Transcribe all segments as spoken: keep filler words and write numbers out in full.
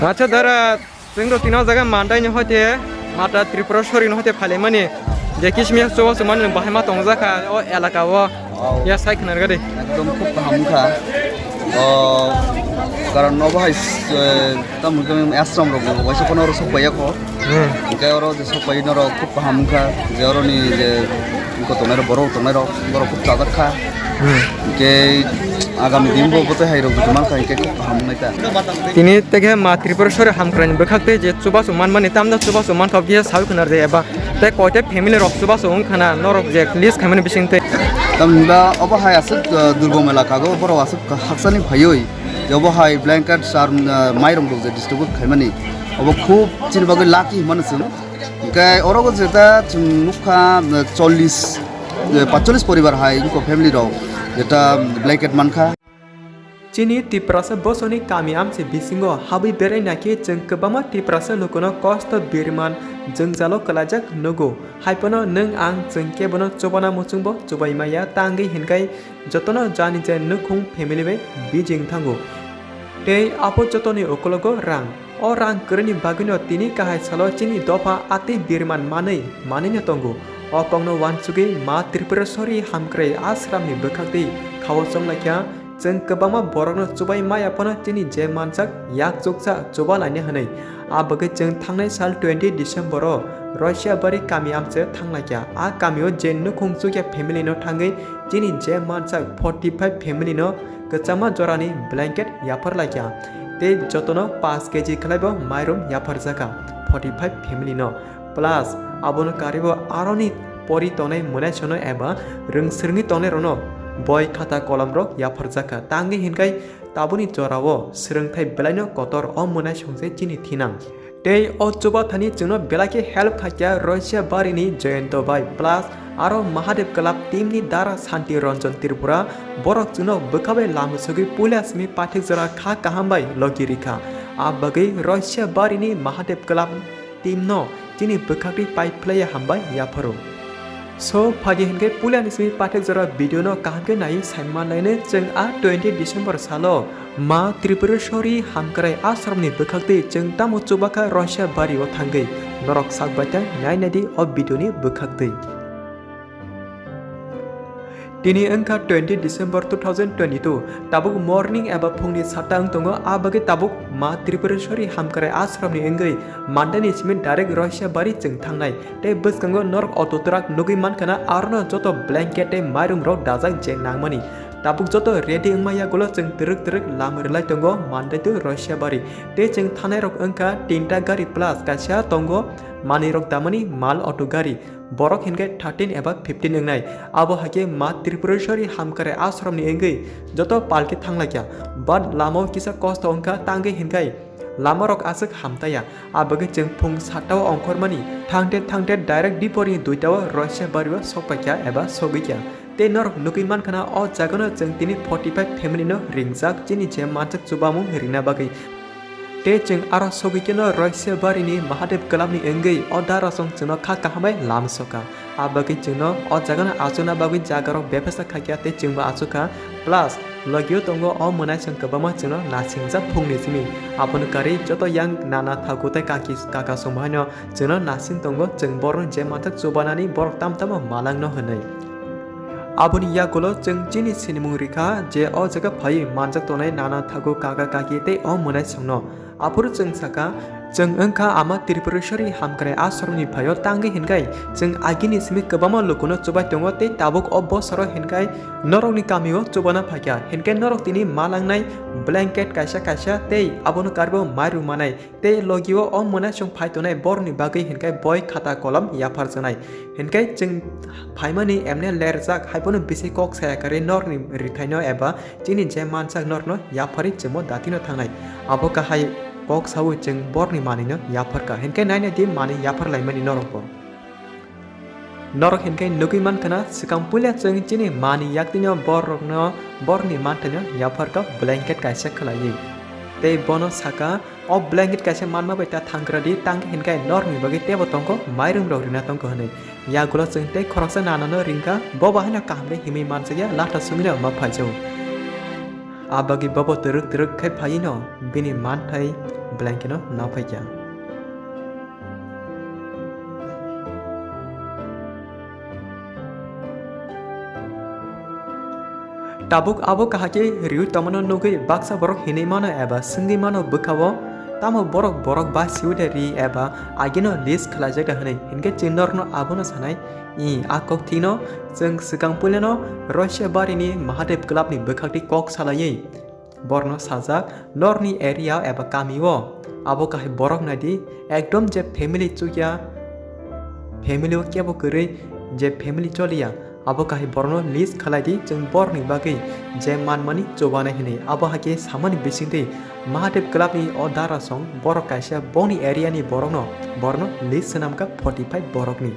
Acha dara, chwng rok tino jaga mandai ni hoite, mata Tripura sori ni hoite phailaimani. Je kismi chubachu mani bahai ma tongjakha o elaka o. Wow. Ya sai khna rwgadi. Ekdom khub kaham wngkha. O, karon obo hai, eh, tamo khe ashram rok bo waisa kono oro sok paiya kho. Hmm. Hingke oro je sok pai norok khub kaham wngkha. Je oro ni je wngkha tongnai rok, borok tongnai rok, borok khub chajak kha. Hmm. Hingke agami din bo bwtwi hai rok buji mankha, hingke khub kaham wngnai ta. Tini tege ma Tripura sori hamkrai ni bwkhak tei je chubachu manmani tamno chubachu mankha, kisa sawi khna rwdi eba. Tei koita family rok chubachu wng khana norok je list khaimani bising tei. Tamni ba obo hai aswk, uh, durgom elaka go borok aswk haksani phaiwi je obo hai blanket sar, uh, mairung rok je distribute khaimani obo khub chini bagwi lucky hwnmano chwng. Hwnkhe oro go jeta chwng nukha, uh, chollish, uh, paitchollish poribar hai wngkha family rok jeta blanket mankha. Chini Tiprasa bosoni kami amche bisingo habwi berai naikhe chwng kwbangma Tiprasa lukuno kosto birman jwngjalo kwlaijak nugo. Haiphano nwng ang chwng kebono chubana muchungbo chubai maya, tangwi hinkhai jotono jani je nukhung family bai bijing thango. Tei abo jotoni ukologo rang. O rang kwrwini bagwino tini kahai salo chini dopha atwi birman manwi manwino tongo. O kokno uansugwi ma Tripureshwari hamkrai ashramni bwkhaktwi khao chonglaikha. Chwng kwbangma borokno chubai maya phano chini je manjak yak chuksa chuba laina hwnwi. A bagwi chwng thangnai sal twenty December-o Roisya bari kami amche thanglaikha. A kamio je nukhung chukya family-no thangwi chini je manjak forty five family-no kwchama jorani blanket yapharlaikha. Tei jotono paanch K G khlaibo mairum yapharjakha forty five family-no. Plus, abono karibo aroni pori tongnai mwnaisongno eba rwngswrwngwi tongnairokno boi khata kolomrok yapharjakha. Tangwi hinkhai tabukni jorao swrwngthai belaino kotor o mwnaisong se chini thinang. Tei o chubathani chwngno belai khe help khaikha Roisya barini Jayanta bai. Plus, aro Mahadev Club team-ni dara Santi Ranjan Tripura, borok chwngno bwkhabai lama sogwi puila simi paithak jora kha kaham bai logi rikha. A bagwi Roisya barini Mahadev Club team-no chini bwkhaktwi pai phlaiya hambai yapharo. So, phagi hinkhe puilani simi paithak jora video-no kaham khe naiwi saimannai chwng a twenty December salo ma Tripureshwari hamkrai ashramni bwkhaktwi chwng tamo chubakha Roisya bari-o thangwi. Norok sak baithang nai naidi o video-ni bwkhaktwi. Tini wngkha twenty December two thousand twenty-two, tabuk morning eba phungni satta wng tongo, a bagwi tabuk ma Tripureshwari hamkrai ashramni wngwi Monday-ni simi direct Roisya bari chwng thangnai. Tei bwskango norok auto truck nugwi mankha na, arono joto blanket tei mairum rok dajak je nangmani. Tabuk joto ready wngma yagulo chwng twrwk twrwk lama rwlai tongo Monday to Roisya bari. Tei chwng thangnai rok wngkha tinta gari plus kaisa tongo manwi rok damani mal auto gari. Borok hinkhe thirteen eba fifteen wngnai. Abo haikhe ma Tripureshwari hamkrai ashramni wngwi joto palki thanglaikha. But lamao kisa kosto wngkha, tangwi hinkhai lamarok aswk hamtaya. A bagwi chwng phung satta-o ongkhormani thangte thangte direct dipori duita-o Roisya bari-o sokpaikha eba sogwikha. Tei norok nugwi mankha na, o jagano chwng tini forty five family-no ringjak chini je manjak chubamung rina bagwi. Tei chwng aro sogwi kheno Roisya barini Mahadev Club-ni wngwi o darasong chwngno kha kaham bai lama sokha. A bagwi chwngno o jagano achukna bagwi jagarok bebasta khaikha tei chwngbo achukha. Plus, logio tongo o mwnaisong kwbangma chwngno nasingjak phungni simi. Aboni karwi joto yang nana thagu tei kaki kaka songbo haino chwngno nasing tongo, chwng borokni je manjak chubanani borok tam tamo malangno hwnwi. Aboni yagulo chwng chini sinimung rikha je o jaga phaiwi manjak tongnai nana thagu kaka kaki tei o mwnaisongno. Aphuru chwng sakha, chwng wngkha ama Tripureshwari hamkrai ashramni phaio, tangwi hinkhai chwng agini simi kwbangma lukuno chubai tongo tei tabuk o bosoro hinkhai norokni kamio chubana phaikha. Hinkhai norok tini malangnai blanket kaisa kaisa tei abono karbo mairum manai. Tei logio o mwnaisong phai tongnai borokni bagwi hinkhai boi khata kolom yapharjaknai. Hinkhai chwng phaimani emne lerjak, haiphano bisi kok saya karwi norokni rithaino eba chini je manjak norokno yapharwi chwngbo datino thangnai. Abo kahai kok saui chwng borokni manwino yapharkha. Hinkhai naina di manwi yaphar laimani norokbo. Norok hinkhai nugwi mankha na, swkang puila chwng chini mani yaktwino borokno, borokni manthaino yapharkha blanket kaisa khwlaiwi. Tei bono sakha, "O blanket kaisa manma bai ta thangkra di, tang hinkhai norokni bagwi tebo tongkho, mairum rok rina tongkho," hwnwi. Yagulo chwng tei khoroksa nanano ringkha, bo bo haino kaham khe himwi manjakya, latha songwino ma phaijao. A bagwi bobo twrwk twrwk khe phaino bini manthai blanket no naphai kha. Tabuk abo kahai khe riui tongmano nugui baksa borok hinui mano eba swngui mano bwkha-o, tamo borok borok ba siui da ri eba agino list khlaijak da hwnwi, hinkhe chwng norokno abono sanai. I a kok thwino chwng swkang puilano Roisya barini Mahadev Club ni bwkhak twi kok salaiwi borno sajak, norni area eba kami o abo kahai borok nai di, ekdom je family chukya, family o kebo kwrwi, je family choliya, abo kahai borokno list khalai di, chwng borokni bagwi je manmani chubanai hwnwi. Abo hai khe samani bisingtwi Mahadev Club ni o dara song borok kaisa boni area ni borokno, borokno list swnam kha forty five borokni.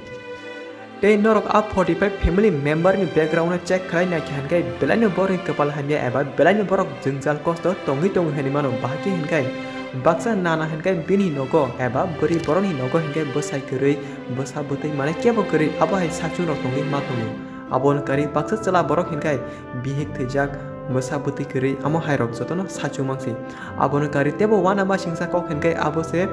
Tei norok a forty five family member ni background no check khlai naikha hinkhe belaino borokni kwpal hamya eba belaino borok jwngjal kosto tongwi tongo hinwi mano, bahai khe hinkhe baksa nana hinkhe bini nogo eba bwrwi borokni nogo hinkhe bwsai kwrwi, bwsa bwtwi manai kebo kwrwi, abo hai sakchung rok tongwi ma tongo. Aboni karwi baksa chwla borok hinkhe bihik thwijak, bwsa bwtwi kwrwi, amo hai rok jotono sakchung mangsi. Aboni karwi teibo uanamasingcha kok hinkhe abo se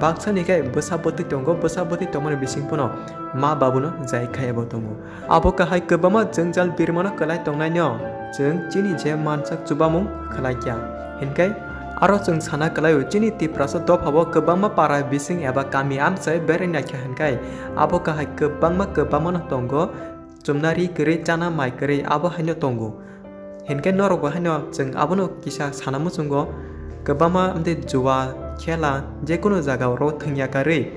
baksa ni khe bwsa bwtwi tongo, bwsa bwtwi tongmani bising phano ma babuno jai khai abo tongo. Abo kahai kwbangma jwngjal birmano kwlai tongnaino chwng chini je mansak chubamung khlai kya. Hinkhe aro chwng sana kwlaio chini Tiprasa dophao kwbangma para bising eba kami amchai berai naikha hinkhe abo kahai kwbangma kwbangmano tongo, chumna ri kwrwi chana mai kwrwi abo haino tongo. Hinkhe norokbo haino chwng abono kisa sana muchungo, kwbangma amtwi jua, khela, jekunu jaga oro thwngya karwi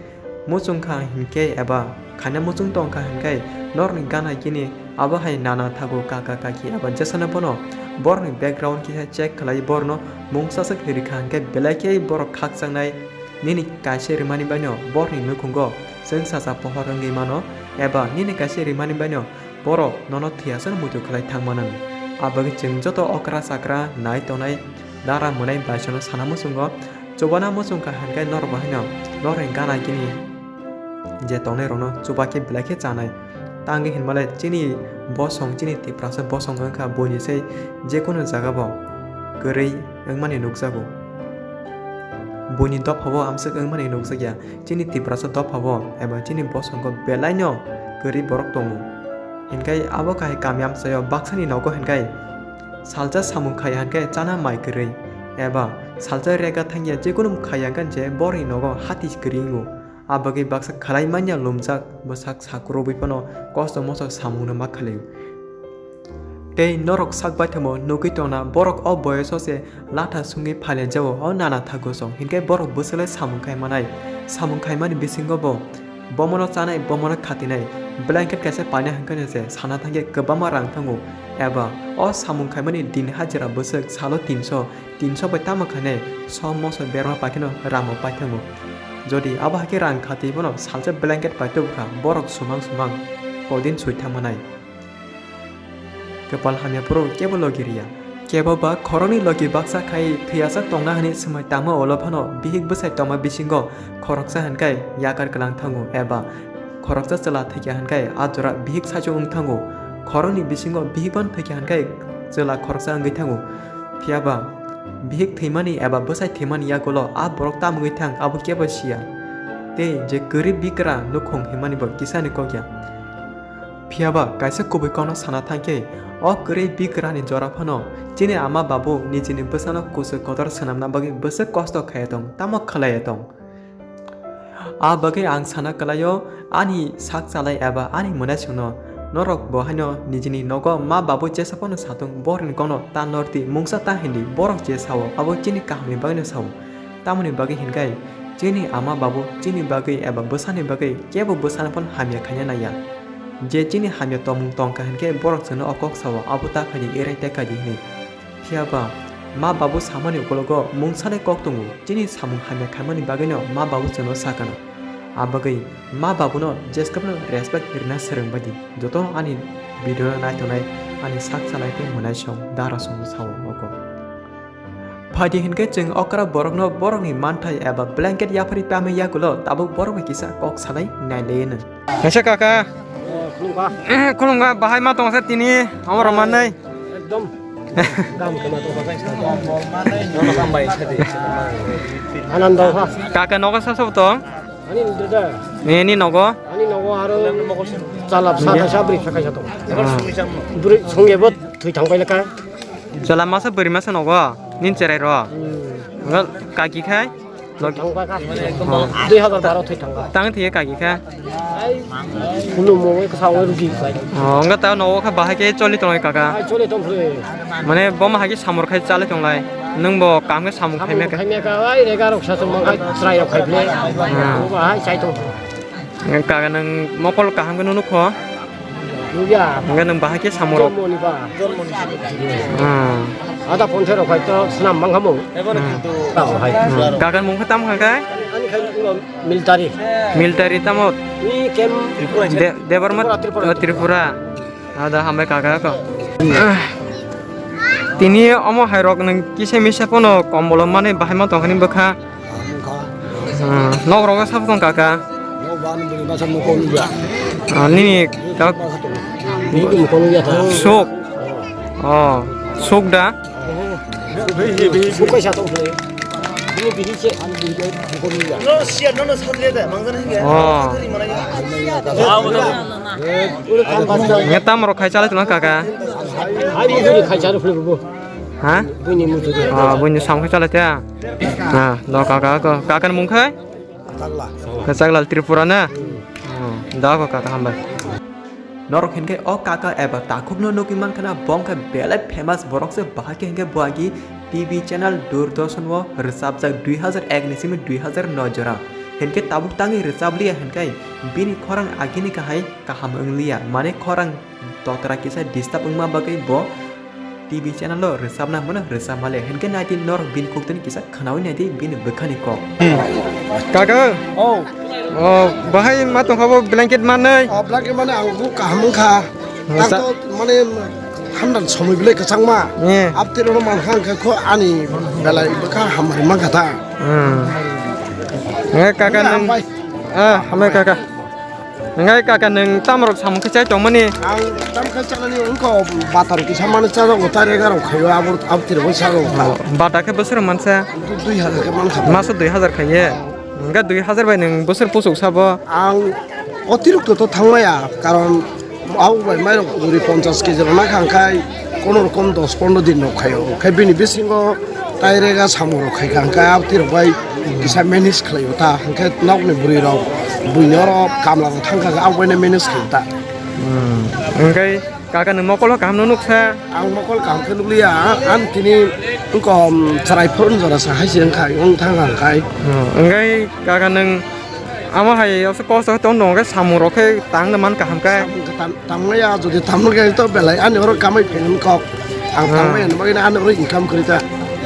muchung kha hinkhe eba khaina muchung tong kha hinkhe norokni gana gini abo hai nana thago kaka kaki eba jesano bono borokni background kisa check khlai borokno mungsa swk rikha hinkhe belai khe borok khakchangni nini kaisa rimani baino borokni nukhungo chwng sacha pohor wngwi mano eba nini kaisa rimani baino borok nono thwiyasa muitu khlai thang mano. Abagwi chwng joto okra chakra nai tongnai dara mwnai baisano sana muchungo, chubana muchung kha hinkhe norok bo haino norokni gana gini je tongnai rokno chuba khe belai khe chanai. Tangwi hinmale chini bosong, chini Tiprasa bosong wngkha buini se jekunu jaga bo kwrwi wngmani nukjago. Buini dophao amswk wngmani nukjakya. Chini Tiprasa dophao eba chini bosongo belaino kwrwi borok tongo. Hinkhe abo kahai kami amchaio baksani nogo hinkhe salsa samung khaiya hinkhe chana mai kwrwi eba salsa rega thangya jekunu khaiya hinkhe je borokni nogo hati kwrwi wngo. Abagwi baksa khlai manya lumjak bwsak sakurubwi phano kosto moso samungno ma khlaio. Tei norok sak baithamo nugwi tongna, borok o boyoso se latha sungwi phaile jao o nana thago song, hinkhe borok bwswlai samung khai manai. Samung khaimani bisingo bo bomono chanai, bomono khatinai, blanket kaisa paina hinkhe se sana thangkhe kwbangma rang thango, eba o samung khaimani din hajira bwswk salo tinso, tinso bai tamo khainai som moso berma paikheno rangbo paithango. Jodi abo haikhe rang khatwi bono salsa blanket bai tubukha, borok sumang sumang kodin sui thangmanai. Kwpal hamya phuru kebo logi riya. Kebo ba khoroknwi logi baksa khai thwiyasak tongna hwnwi swmai tangma ulo phano bihik bwsai tongma bisingo khoroksa hinkhe yakar kwlang thango eba khoroksa chwla thwikha hinkhe a jora bihik saichung wng thango. Khoroknwi bisingo bihik phano thwikha hinkhe chwla khoroksa wngwi thango. Phiyaba bihik thwimani eba bwsai thwimani yagulo a borok tamo wngwi thang abo kebo siya. Tei je kwrwi bikra nukhung himani bo kisani kokya. Phiyaba kaisa kubui kokno sana thangkhe, o kwrwi bikrani jora phano chini ama babu nijini bwsano kuchuk kotor swnamna bagwi bwswk kosto khaiya tong, tamo khlaiya tong. A bagwi ang sana kwlaio, ani sak chalai eba ani mwnaisingno, norok bo haino nijini nogo ma babu jesa phano satung, borokni kokno ta nordi, mungsa ta hindi, borok je sao abo chini kahamni bagwino sao. Tamoni bagwi hinkhai chini ama babu chini bagwi eba bwsani bagwi kebo bwsano phano hamya khaina naiya. Je chini hamya tongmung tongkha hinkhe borok chwngno o kok sao, abo ta khaidi, erai ta khaidi hinwi. Phiyaba ma babu samani ukologo mungsa de kok tongo, chini samung hamya khaimani bagwino ma babu chwngno sakano. Abagwi ma babuno jeskabno respect rina swrwng baidi. Joto ani video no naitongnai ani sak chalai tei mwnaisong dara song sao ogo. Phaidi hinkhe chwng okra borokno borokni manthai eba blanket yaphari pamwi yagulo tabuk borok bai kisa kok salai nailaianw. Kaisa kaka. Eh, khulumkha. Khulumkha, bahai ma tongsa tini, amo rok manai. Ekdom. Anando ha. Kaka nogo sa sabo tong? Ani dada. Nini nogo? Ani nogo aro chalap sa kaisa bwrwi sa kaisa tong. Ah. Bwrwi songya bo thwi thang pailaka. Chala masa bwrwi masa nogo? Nin cherai ro? Hmm. Kaki khai? Thwi thang paika. Oh. Dui hazar baro thwi thang pa. Tang thiye kaki kha? Kunu mo wngwi kwsa wngwi rugi kwlai. Oh, wngkha ta nogo kha bahai khe choli tongo kaka? Ai, choli tong phre. Mane bo ma hai khe samung khai chali tonglai. Nwng bo kam khe samung khai meka? Khai meka, ai, rega rok sa chwng ma khai chwrai rok khai phre. Hmm. Bo bahai chai tong phre. Kaka nwng mokol kaham khe nukho? Nukya. Hwnkhe nwng bahai khe samung rok? Jormoni ba. Hmm. Ada ponse rok hai to swnam mang kha mung. Hmm. Tamo hai. Hmm. Kaka mung khe tamo kha khe? Ani khai military. Military tamo? Ni kem De-, Debarma Tripura, Tripura. Tripura. Ada hambai kaka ko. Tini omo hai rok nwng kisa misa pono kombolo manwi bahai ma tongkha ni bwkha. Hmm, nok rogo sabo tong kaka? Nok ba ni bwrwi masa mokol nukya. Ah, nini kak- Masa tongo. Bini mokol nukya ta. Sok. Oh, sok da? Sok kaisa tong phai. Bini bini che. Ani bini mokol nukya. Oh. Nge tam rok khai chalai tong kaka? Hai mujuri khai chalai phai bo. Ha? Buini mujuri. Ah, buini samung khai chalai ta? Ah, no kaka ko. Kaka ni mung khai? Chaglal. Chaglal Tripura na? Hmm. Oh, da ko kaka hambai. Norok hinkhe o kaka eba takhukno nukwi mankha na, bo wngkha belai famous borok se, bahai khe hinkhe bo agi T V channel Doordarshan o rwchapjak dui hazar ek ni simi dui hazar noi jora. Hinkhe tabuk tangwi rwchapliya hinkhe bini khorang agini kahai kaham wngliya, mane khorang totra kisa disturb wngma bagwi bo T V channel o rwchapna hwnmano rwchapmale. Hinkhe naidi norok bini khuktwini kisa khwnawi naidi bini bwkhani kok. Kaka? Oh. Oh, bahai ma tongkha bo blanket manwi? Oh, blanket mane ang bo kaham wngkha. Ang to mane hamdan somoi belai kwchangma. Eh. Abtwi rokno mankha hwnkhe kho ani belai bwkha hamari mankha ta. Hmm. Eh, kaka nwng. Hambai. Ah, hambai kaka. Ngai kaka nwng tamrok samung khe chai tongmani? Ang tam khe chanani wngkha batar kisa mani chajago tare garok khaio abo abtwi rokbai chajago. Oh, bata khe bwswk mansa? Dui hazar khe mankha. Maso dui hazar khaiye? Hwnkhe dui hazar bai nwng bwswk puchuk sabo? Ang otirokto to thangmaya, karon abo bai mairok guri ponchas kg rok nakha, hwnkhe kono rokom dos pondro din rok khaio, hwnkhe bini bisingo tai rega samung rok khaikha, hwnkhe abtwi rok bai kisa manage khlaio ta, hwnkhe nokni bwrwi rok buini oro kamla rok thangkha, abo baino manage khlaio ta. Hmm. Hwnkhe Kaka, nwng mokol o kaham no nuksa? Ang mokol kaham khe nukliya, ang tini wngkha, um, chwrai phuru jora sa hai se wngkha, wng thang kha hwnkhe. Oh, hwnkhe kaka, nwng amo hai oso kosto khe tong, nwng khe samung rok khe tang na man kaham khe. Samung khe tam, tam ya, jodi tam khe to belai ani oro kamai phainani kok. Ang tang maya ni bagwi ani oro income kwrwi ta.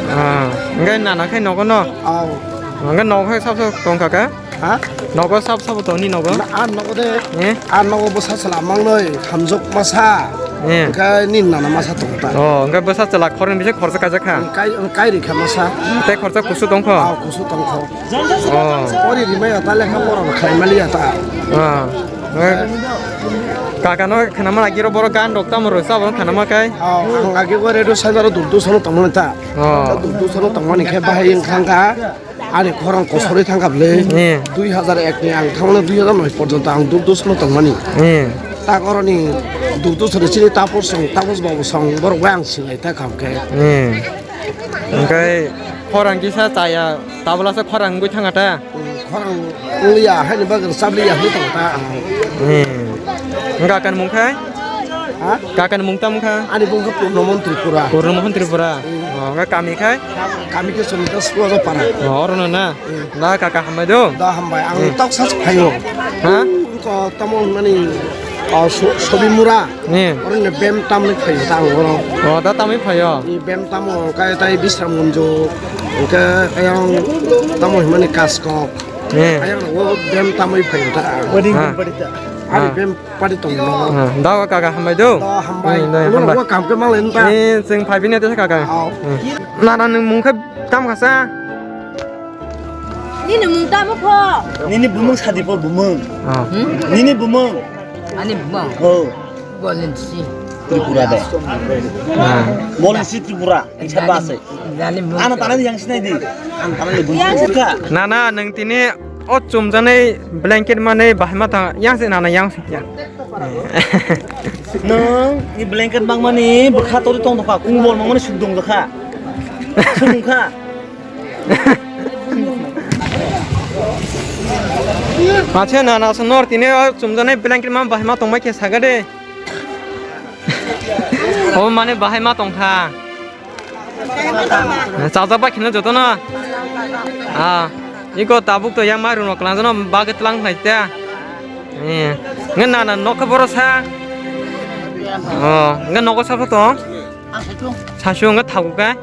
Ah, hwnkhe nana khe nogo no? Aw. Hwnkhe nogo khe sab sab tong kaka? Ha? Nogo sab sabo tongni nogo? Na, a nogo de. Eh? A nogo bwsa chwla mangnoi, hamjwk masa. Eh. Hwnkhe nini nana masa tongo ta. Oh, hwnkhe bwsa chwla khoroknwi bisi khoroksa kaijak kha? Kai, kai rikha masa. Tei khoroksa kusu tongkho? Ah, kusu tongkho. Oh. Pori rimaya ta lekha pora khlai maliya ta. Ah. Eh. Kaka no khwnama lagi ro borok gan rok tamo rwsa bo khwnama kai? Oh, ang lagi bo radio saibaro Doordarshan o tongmani ta. Oh. Doordarshan o tongmani khe bahai wngkha kha. Ani khorang kosorwi thangkha bwle. Eh. Dui hazar ek ni ang thangmani dui hazar noi porjonto ang Doordarshan o tongmani. Eh. Tak oroni Doordarshan ni chini Tapos song, Tapos babu song borok bai ang singlai ta kha hwnkhe. Eh. Hwnkhe khorang kisa chaya tabla se khorang wngwi thangkha ta? Khorang wngliya haini bagwi chabliya hinwi tongkha ta ang. Eh. Hwnkhe kaka ni mung khai? Ha? Kaka ni mung tamo kha? Ani mung khe Purnomohon Tripura. Purnomohon Tripura. Hmm. Oh, hwnkhe kami khai? Kami khe Sonita Sukla Para. Oh, oro no na? Hmm. Da kaka hambai do? Da hambai. Ang tok sa phaio. Ha? Ko tamo mani, oh, so-, Sobimura. Hmm. Oro ni bem tamni phaio ta ang oro. Oh, da tamni phaio? Ni bem tamo kai tai Bisramganj. Hwnkhe ayang tamo himani Kaskok. Hmm. Ayang o bem tamni phaio ta ang. Ha. Ani bem Pari tong no. Ah, da kaka hambai do. Da hambai. Hmm, da hambai. Ulo kam ke malai ta. Ni chwng phai bini tesa kaka. Aw. Hmm. Nana nwng mung khe tam khasa? Nini mung tamo pho? Nini bumung sadi pho bumung. Ah. Hmm? Nini bumung. Ani bumung. Oh. Bolin si. Tripura de. Ah. Bolong si Tripura, ang sa ba se. Ano tanai yang sinai di. Ang tanai di bun ka. Na, na, nang tini o chumjani blanket mani bahai ma tang yang se, na, na, yang se, yang. Nang ni blanket bang mani bukha tori tong dokha, kung bol mang mani sudong dokha. Sudong kha. Mache na, na, so nor tini o chumjani blanket ma bahai ma tong ma khe saga de. O mane bahai ma tong kha. Chajak bai kheno joto no. Ah, iko tabuk to yang ma rung rok klang jono bagwi tlang khlai ta. Eh, nge na na nokha boro sa. Oh, nge nogo sa to. Sasu nge thagu ka.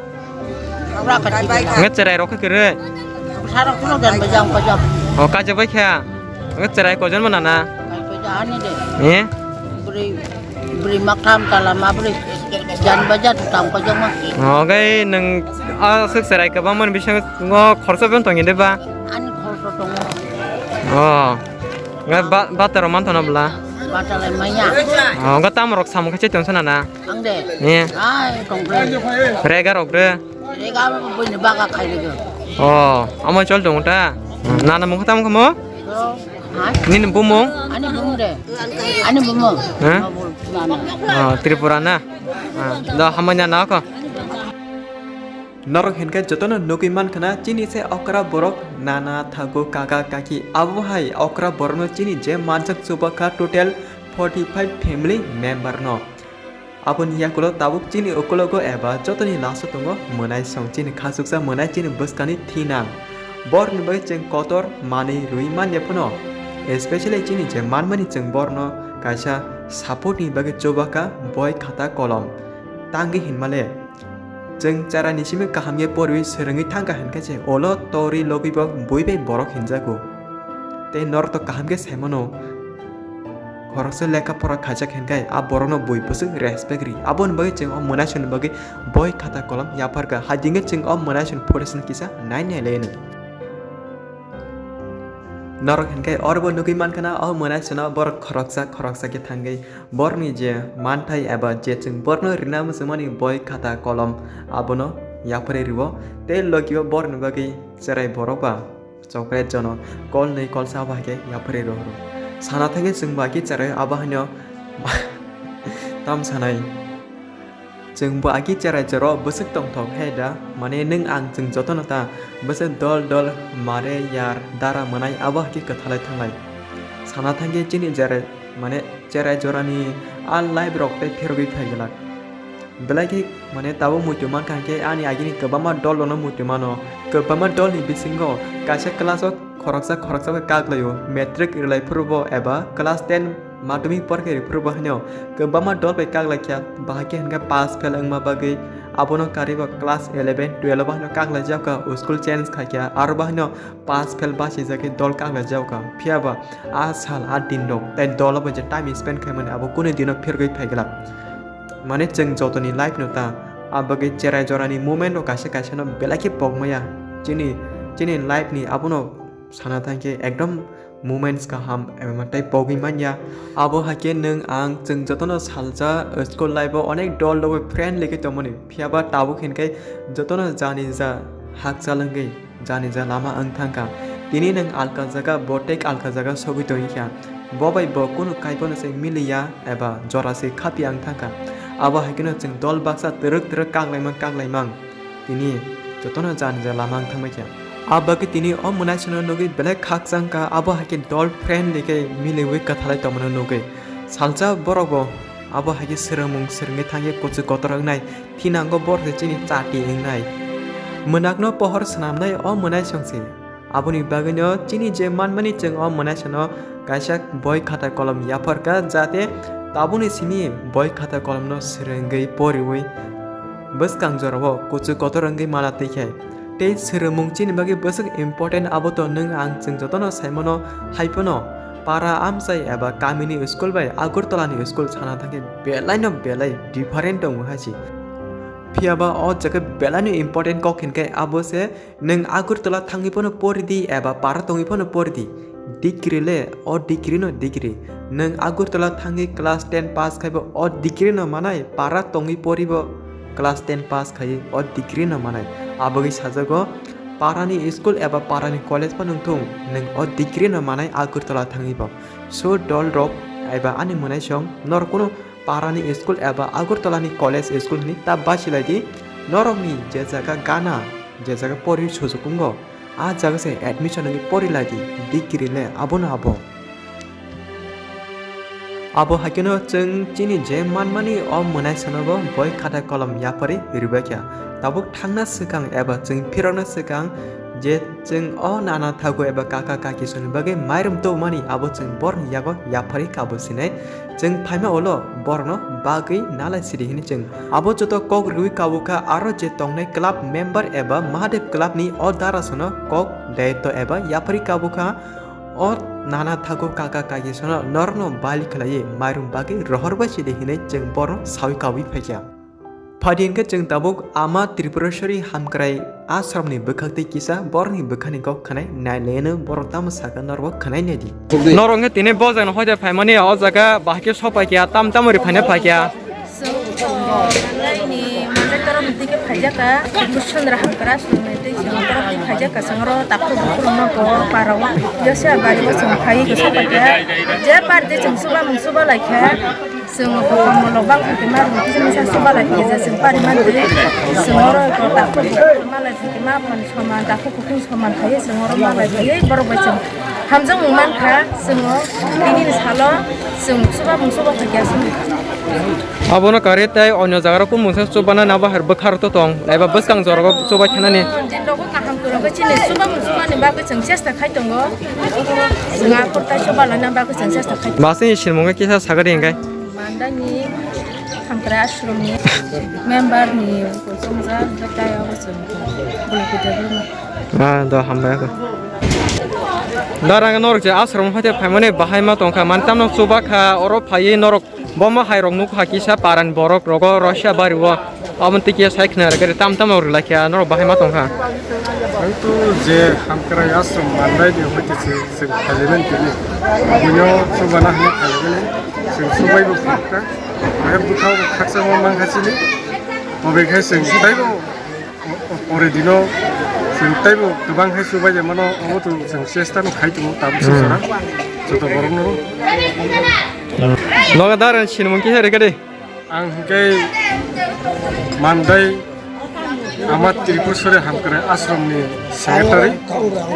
Nge cherai rok khe kere. Sarok kuno jan bajang bajang. Oh, kaje bai kha. Nge cherai kojon mana na. Ani de. Eh? Bri, bri makam tala ma bri jan baja tu tang ko jong ma. Ogai nang asuk serai ka bang man bisang ngo khorsa ben tong inde ba. Ani khorsa tong. Oh. Nga ba, ba taro man tona bla. Ba tala maya. Oh, nga tam rok sam khache tong sana na. Ang de. Ni. Ai tong bre. Rega rok de. Rega bui ni baga khai rega. Oh, amo chol tong ta. Nana mung khatam khamo? Nini bumung? Ani bumung de. Ani bumung. Ha? Mabul, mama. Ah, Tripura na? Ah, da hamanya na ko. Norok hinkhe jotono nugwi mankhana chini se okra borok nana thagu kaka kaki abo hai okra borokno chini je manjak chubakha total forty five family member no. Aboni yakulo tabuk chini ukulogo eba jotoni laso tongo mwnaisong, chini khachuksa mwnai, chini bwskani thinang. Borni bagwi chwng kotor manwi rwi manya phano, especially chini je manmani chwng borno kaisa support ni bagwi chubaka boi khata kolom tangwi hinmale. Chwng chara ni simi kaham khe porwi swrwngwi thangkha hinkhe se ulo torwi logwi bo bui bai borok hinjago. Tei norok to kaham khe saimano. Khoroksa lekha pora khaijak hinkhe a borokno bui bwswk respect ri. Aboni bagwi chwng o mwnaisongni bagwi boi khata kolom yapharkha. Haidingkhe chwng o mwnaisong phoresini kisa nai nai laino. Norok hinkhe orobo nugwi mankha na o mwnaisongno borok khoroksa khoroksa khe thangwi borokni je manthai eba je chwng borokno rina muchungmani boi khata kolom abono yapharwi rwo tei logio borokni bagwi cherai borok ba. Chocolate jono kol nwi kol sa bai khe yapharwi rw rw. Sana thangwi chwng bai khe cherai abo haino tam sanai. Chwng bai khe cherai chero bwswk tongthok he da, mane nwng ang chwng jotono ta bwswk dol dol mare yar dara mwnai abo hai khe kwthalai thanglai. Sana thangwi chini cherai mane cherai jorani a life rok tei pherogwi phai glak. Belai khe mane tabuk muitu mankha hinkhe ani agini kwbangma dol rokno muitu mano. Kwbangma dolni bisingo kaisa class o khoroksa khoroksa bai kak laio. Matric rwlai phuru bo eba class ten madhyamik porikha rw phuru bo haino kwbangma dol bai kak laikha. Bahai khe hinkhe pass fail wngma bagwi abono karwi bo class eleven twelve o haino kak laijak kha, school change khaikha. Aro bo haino pass fail bachijak khe dol kak laijak kha. Phiya ba a sal a din rok tei dolo bai je time spend khaimani abo kunu dino phergwi phai glak. Mane chwng jotoni life no ta, a bagwi cherai jorani moment rok kaisa kaisa no belai khe pok maya. Chini, chini life ni abono sana thangkhe ekdom moments kaham ema tei pogwi manya. Abo hai khe nwng ang chwng jotono salsa school life o onek dol rok bai friendly khe tongmani. Phiya ba tabuk hinkhe jotono jani ja hakchal wngwi jani ja lama wng thangkha. Tini nwng alka jaga, bo tei alka jaga sogwi tongwi kha. Bo bai bo kunu kaibono se miliya eba jora se khapya wng thangkha. Abo hai kheno chwng dol baksa twrwk twrwk kak laimang kak laimang. Tini jotono jani ja lama wng thangbai kha. A bagwi tini o mwnaisongno nugwi belai khakchang kha, abo hai khe dol friendly khe miliwi kwthalai tongmano nugwi. Salsa borok bo abo hai khe swrwngmung swrwngwi thangwi kuchuk kotor wngnai. Thinango borok se chini chati wngnai. Mwnakno pohor swnamnai o mwnaisong se. Aboni bagwino chini je manmani chwng o mwnaisongno kaisa boi khata kolom yapharkha, jate tabukni simi boi khata kolomno swrwngwi poriwi bwskang jorao kuchuk kotor wngwi mana twi khe. Tei swrwngmung chini bagwi bwswk important, abo to nwng ang chwng jotono saimano. Haiphano para amchai eba kamini school bai Agartala ni school sana thangkhe belaino belai different tongo hai se. Phiya ba o jaga belaino important kok hinkhe abo se nwng Agartala thangwi phano pori di eba para tongwi phano pori di. Degree le, o degree no degree. Nwng Agartala thangwi class ten pass khaibo o degree no manai, para tongwi poribo class ten pass khaiwi o degree no manai. Abogwi sajago, parani school eba parani college phano wngthung, nwng o degree no manai Agartala thangwi bo. So dol rok eba ani mwnaisong, norok kunu parani school eba Agartala ni college school hwnwi ta basilai di, norokni je jaga gana, je jaga pori sujuk wngo, a jaga se admission wngwi pori lai di, degree le abono abo. Abo haikeno chwng chini je manmani o mwnaisano bo boi khata kolom yapharwi rwbaikha. Tabuk thangna swkang eba chwng phirokna swkang je chwng o nana thago eba kaka kakisoni bagwi mairum tubumani abo chwng borni yago yapharwi kabo sinai. Chwng phaima ulo borokno bagwi nalai sidi hwnwi chwng abo joto kok rwui kabo kha, aro je tongnai club member eba Mahadev club ni o darasano kok daitw eba yapharwi kabo kha. O nana thago kaka kakisano norokno bali khlaiwi mairum bagwi rohor bai sidi hwnwi chwng borokno saui kabui phaikha. Phadi hwnkhe chwng tabuk Ama Tripureshwari Hamkrai Ashramni bwkhak tei kisa borokni bwkhani kok khwnai nai laiano borok tamo sakha norokbo khwnai naidi. Norok hwnkhe tini bo jagano hoide phaimani o jaga bahai khe sopai kha tam tamo ri phaina phaikha. Chwng to manlaini manlai torokni twi khe phaijakha Tripureshwari Hamkrai Ashramni tei chwng torokni phaijakha chwng oro takhuk bukhuk rokno bo parao Joseph bari o chwng phaiwi khe sopai kha je party chwng chuba mung chuba lai kha. Chwng kokomolo bang khe ma rwng kisa misa soba lai khe je chwng pari man twi. Chwng oro ko takhuk ma lai khe ma phan soman, takhuk kukhung soman khai chwng oro ma lai khe borok bai chwng hamjak wng man kha. Chwng o tini ni salo chwng chuba mung chuba kha kya chwng. Abono kare tei onyo jaga rok kung mungsa chuba na nabo har bwkha rok to tong, naiba bwskang jora o chuba khe nani. Jin rogo kaham kwrwngkhe chini chuba mung chuba ni bagwi chwng chesta khai tongo. Chwng aphur tai chuba laina bagwi chwng chesta khai. Masini sinmung khe kisa sagadi hingkai. Mandani Hamkrai Ashramni member ni chongjak, hwnkhe tai abo chwng bwlai khe development. Ah, do hambai khe. Darang norok je ashram haite phaimani bahai ma tongkha, man tamno chuba kha, oro phaiwi norok bo ma hai rok nuk kha kisa paran borok rogo Russia bari o. Aboni twi khe sai khna rwgwi tam tamo rwlai kha norok bahai ma tong kha. Ang to je Hamkrai Ashram Mandai ni hoite se se khajimani tini. Buino chubana hwnwi khaimani se subai bo phukha. Ang bwkha bo khaksa ma mang kha chini. Obe khai se taibo o-, o-, pore dino se taibo kwbang khai subai de mano obo to se chesta no khai tongo tabuk se Hmm. sora. Joto borok no. Noga daran sinmung kisa rwgadi. Ang hwnkhe Mandai Ama Tripureshwari Hamkrai Ashramni secretary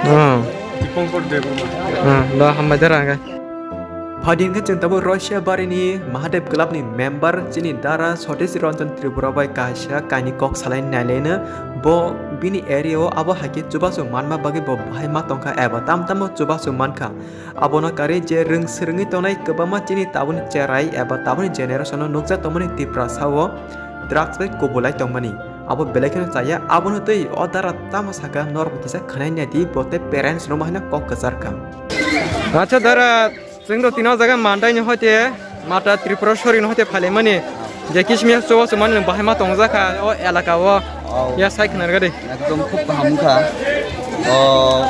Hmm. Dipankar Debbarma. Hmm. Do hambai dara hwnkhe. Phadi hwnkhe chwng tabuk Russia barini Mahadev Clubni member chini dara Satish Ranjan Tripura bai kaisa kainwi kok salai nailaino. Bo bini area o abo hai khe chubachu manma bagwi bo bahai ma tongkha eba tam tamo chubachu mankha. Abono karwi je rwng swrwngwi tongnai kwbangma chini tabukni cherai eba tabukni generation-o nukjak tongmani Tiprasa-o drugs bai kubulai tongmani. Abo belai kheno chaya, abono twi o dara tamo sakha norok kisa khwnai naidi bo tei parents rok haino kok kwchar kha. Acha dara, chwng rok tino jaga Mandai ni hoite Mata Tripureshwari ni hoite phailaimani. Je kisimiya chubachu mani bahai ma tongjakha o elaka o. Oh. Ya sai khna rwgadi. Ekdom khub kaham wngkha. O,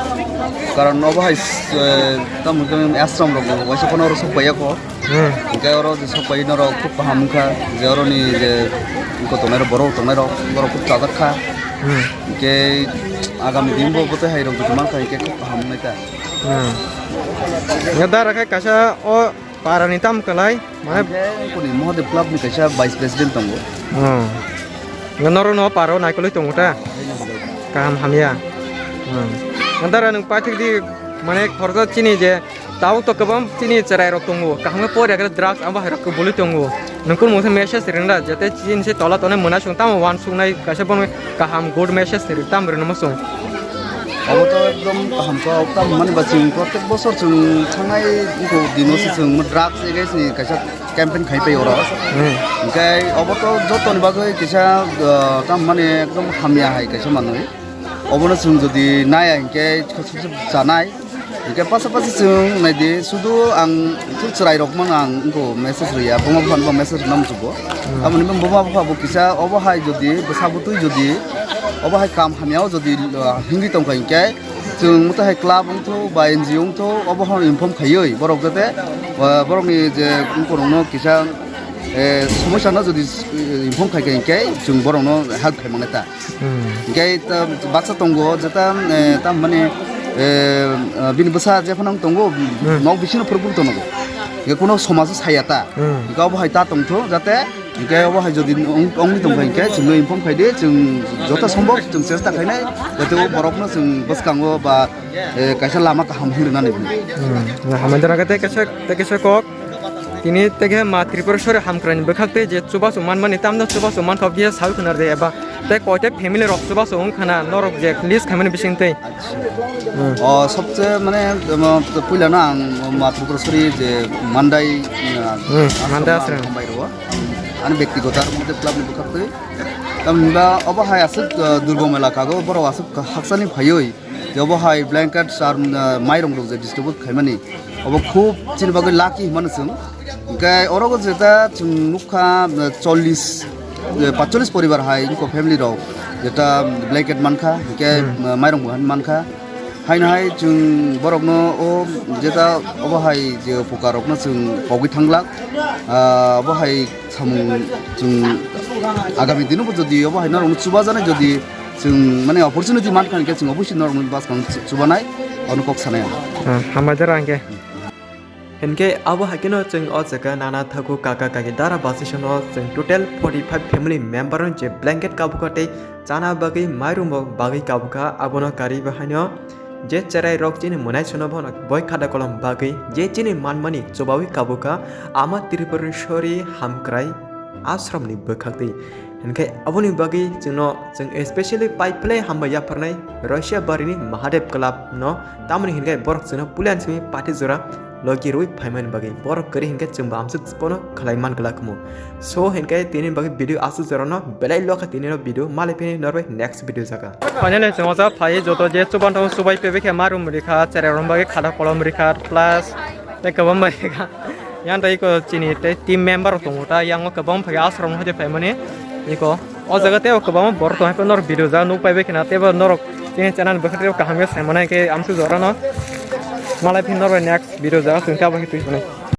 karon obo hai, eh, tamo khe ashram rok waisa phano oro sok paiya kho. Hmm. Hwnkhe oro je sok pai norok khub kaham wngkha. Je oroni je wngkha tongnai rok, borok tongnai rok, borok khub chajak kha. Hmm. Hwnkhe agami din bo bwtwi hai rok bwtwi mankha hwnkhe khub kaham wngnai ta. Hmm. Ya dara khai kaisa o Para ni tam kwlai, mane Hwnkhe kuni Mahadev Club ni kaisa vice president tongo. Hmm. Nga norok no para o naikolwi tongo ta? Kaham hamya. Hmm. Antara nwng paithak di, mane khoroksa chini je tabuk to kwbang chini cherai rok tongo. Kaham khe pori khe drugs abo hai rok kubulwi tongo. Nwng kunu mungsa message ringda jate chini se tola tongnai mwnasong tamo uansuknai kaisa bono kaham good message ri tam rwno muchung. Obo to ekdom kaham kok, tamo mani ba chwng protek bosor chwng thangnai wngkha dino se chwng drugs against ni kaisa campaign khai pai oro. Hmm. Hwnkhe obo to jotoni bagwi kisa, uh, tamo mani ekdom hamya hai kaisa manwi. Obono chwng jodi naiya hinkhe chanai. Hwnkhe pasapasi chwng naidi, sudu ang thik chwrairok mano ang wngkho message rwya, buma buphano bo message rwna muchungo. Hmm. Tamoni buma bupha bo kisa obo hai jodi bwsa bwtwi jodi obo hai kam hamya o jodi, uh, himwi tongkha hinkhe Chwng motha hai club wngthu ba N G O wngthu, obo hwn inform khaiwi borok jate, ah, borokni je borokno kisa, eh, somosya no jodi, eh, inform khai kha hinkhe chwng borokno help khai mannai ta. Hmm. Hinkhe ta baksa tongo jeta, eh, ta mane, eh, ah, bini bwsa jephano tongo, Hmm. nok bisingno phuruk phuruk tongo. Hinkhe kuno somajo saya ta. Hmm. Hinkhe obo hai ta tongthu jate Hinkhe obo hai jodi wng-, wngwi tongkha hinkhe chwngno inform khaidi, chwng joto sombok chwng chesta khainai, jate o borokno chwng bwskango ba, eh, kaisa lama kaham hinwi rwnani. Hmm, hamai jora khe tei kaisa, tei kaisa kok. Tini tei khe ma Tripureshwari hamkraini bwkhak tei je chubachu manmani tamno chubachu mankha, phiya sawi khwna rwdi eba tei koita family rok chubachu wngkhana norok je list khaimani bisingtwi. Hmm. O, sobse mane, um, puilano ang ma Tripureshwari je Mandai, uh, Hmm, Mandai ashram. Hambai rwo. Ani bektigoto ar mode club ni bwkhak twi. Tamni ba obo hai aswk, uh, durgom elaka go borok aswk haksani phaiwi. Je obo hai blanket ar, uh, mairong rok je distribute khaimani. Obo khub chini bagwi lucky hwnmano chwng. Hinkhe oro go jeta chwng nukha, uh, chollish, uh, paitchollish poribar hai wngkha family rok. Jeta blanket mankha, hinkhe, Hmm. uh, mairong bo han mankha. Haino hai chwng borokno o jeta obo hai je upukar rokno chwng pogwi thanglak, ah, obo hai samung chwng agami dino bo jodi obo hai norokno chubajaknai jodi chwng mane opportunity mankha hinkhe chwng obossi norokno bwskang chubanai, ono kok sanai ang. Ah, hambai jora hinkhe. Hinkhe abo hai kheno chwng o jaga nana thago kaka kaki dara basisono chwng total forty five family member je blanket kabukha tei chana bagwi mairungbo bagwi kabukha, abono karwi bahaino je cherai rok chini mwnai sono bono boi khada kolom bagwi je chini manmani chubawi kabukha ama Tripureshwari hamkrai ashramni bwkhaktwi. Hinkhe aboni bagwi chwngno chwng especially pai phle hambai yapharnai Russia barini Mahadev Club no, tamoni hinkhe borok chwngno pulian simi pati jora logi rwi phaimani bagwi borok kwrwi hinkhe chwngbo amsuk bono khlai man glak kamo. So hinkhe tini bagwi video aswk jorano belai lokha tini no video malai phini norbai next video jaga. Finally chwng oja phai joto je chuban tong chubai pebe khe marum rikha cherai rom bagwi khada kolom rikha plus tei kwbang bai rikha. Yang tei iko chini tei team member rok tongo ta yang o kwbang phai aswk rok no hoite phaimani iko o jaga tei o kwbangma borok tong hai norok video jaga nuk pai bai khna tei bo norok chini channel bwkha tei kaham khe sai mano hinkhe amsuk jorano malai phini norbai next video jaga chwng ta bai twi phano.